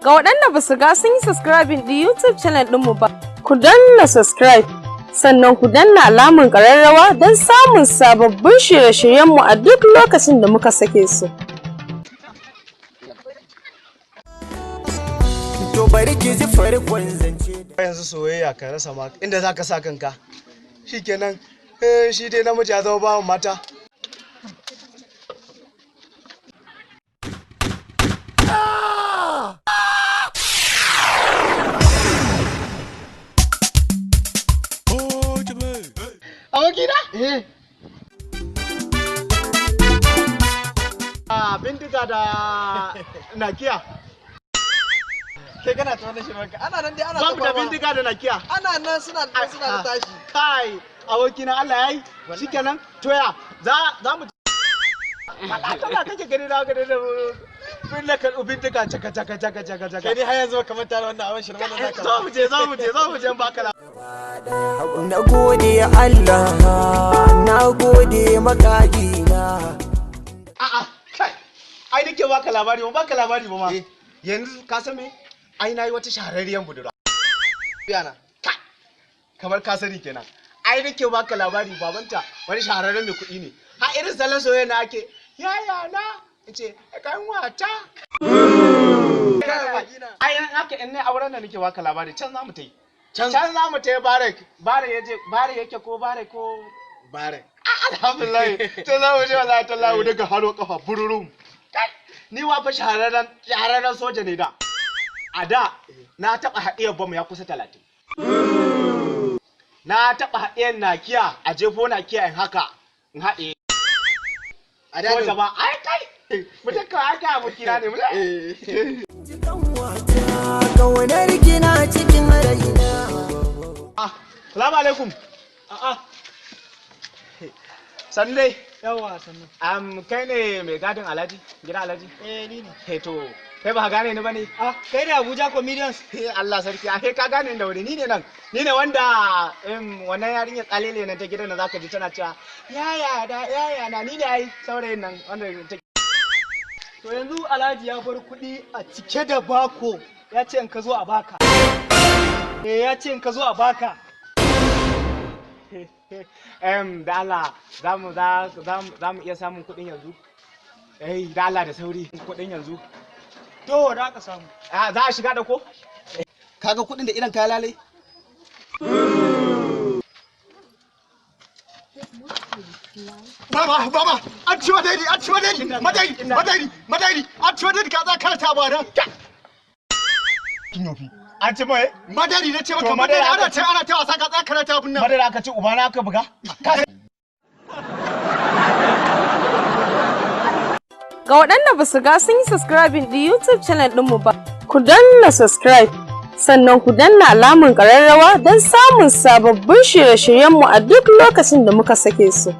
Ga waɗanda ba su ga sun yi subscribing ɗin YouTube channel ɗinmu ba, ku danna subscribe, sannan ku danna alamun ƙararrawa don samun sababbin shirye-shiryenmu a duk lokacin da muka sake su. To bari ki ji farkon zance. Yanzu soyayya ka rasa ma inda za ka sa kanka, shikenan. Shi dai namiji ya zama bawan mata. Abokina? Eh. Ah, bindiga da nakiya. Kai kana ta wani shirmanka, ana nan dai ana Babu da ta fama. bindiga da nakiya. Ana nan suna nan suna da tashi. Kai, abokina, Allah yayi. Shikenan, toya za mu Wala tana kake gani na gani da bin na karɓi bindiga caka caka caka caka caka. Kai dai har yanzu baka manta da wannan abin shirman da zaka Zo mu je, zo mu je, zo mu je in baka labari. Na gode Allah, na gode makagina. A'a, kai. Ai nake baka labari, ba baka labari ba ma. Yanzu ka san me? Ai nayi wata shahararriyar budurwa. Biyana. Kai, kamar ka sani kenan. Ai nake baka labari, babanta wani shahararren mai kuɗi ne. Ha, irin salon soyayya na ake. Yaya na ce kan wata. Ai in aka in ne auren da nake baka labari, can za mu ta yi. Can za mu ta yi barek. Barek yaje, barek yake ko barek ko Bare. Alhamdulillah. To za mu je, wallahi tallahi daga haro kafa bururum. Kai, ni wa fa shahararren soja ne da. A da na taba haɗiyar bam ya kusa 30. Na taba haɗiyar nakiya, a jefo nakiya in haka in haɗe. A Soja ba ai kai. Mutum ka aka abokina ne mutum. Wata kaunar kina cikin raina. Ah, salamu alaikum. A'a. Sannu dai. Yawa, sannu. Kai ne mai gadin Alhaji? Gidan Alhaji? Eh, ni ne. He to, kai ba ka gane ni ba ne? Ah, kai ne Abuja Comedians? Eh, Allah sarki, a ka gane da wuri, ni ne nan. Ni ne wanda wannan yarinyar tsalele nan ta gidan da zaka ji tana cewa yaya da yaya na, ni ne ai saurayin nan wanda ta To yanzu Alhaji ya bar kuɗi a cike da bako, ya ce in ka zo a baka. Eh, ya ce in ka zo a baka. Da Allah za mu za za mu iya samun kuɗin yanzu? Eh, da Allah da sauri kuɗin yanzu. To da ka samu. Ah, za a shiga da ko? Kaga kuɗin da idan ka lalai? Baba, baba, an ci madari, an ci madari, madari, madari, madari, an ci madari, ka za karanta ba nan. Kin yofi. An ci mai? Madari na ce maka To, madari madari ana aka ce ana ta wasa ka za karanta abun nan. Madara aka ci, ubana aka buga? Ka Ga waɗanda ba su ga sun yi subscribing ɗin YouTube channel ɗinmu ba, ku danna subscribe, sannan ku danna alamun ƙararrawa don samun sababbin shirye-shiryenmu a duk lokacin da muka sake su.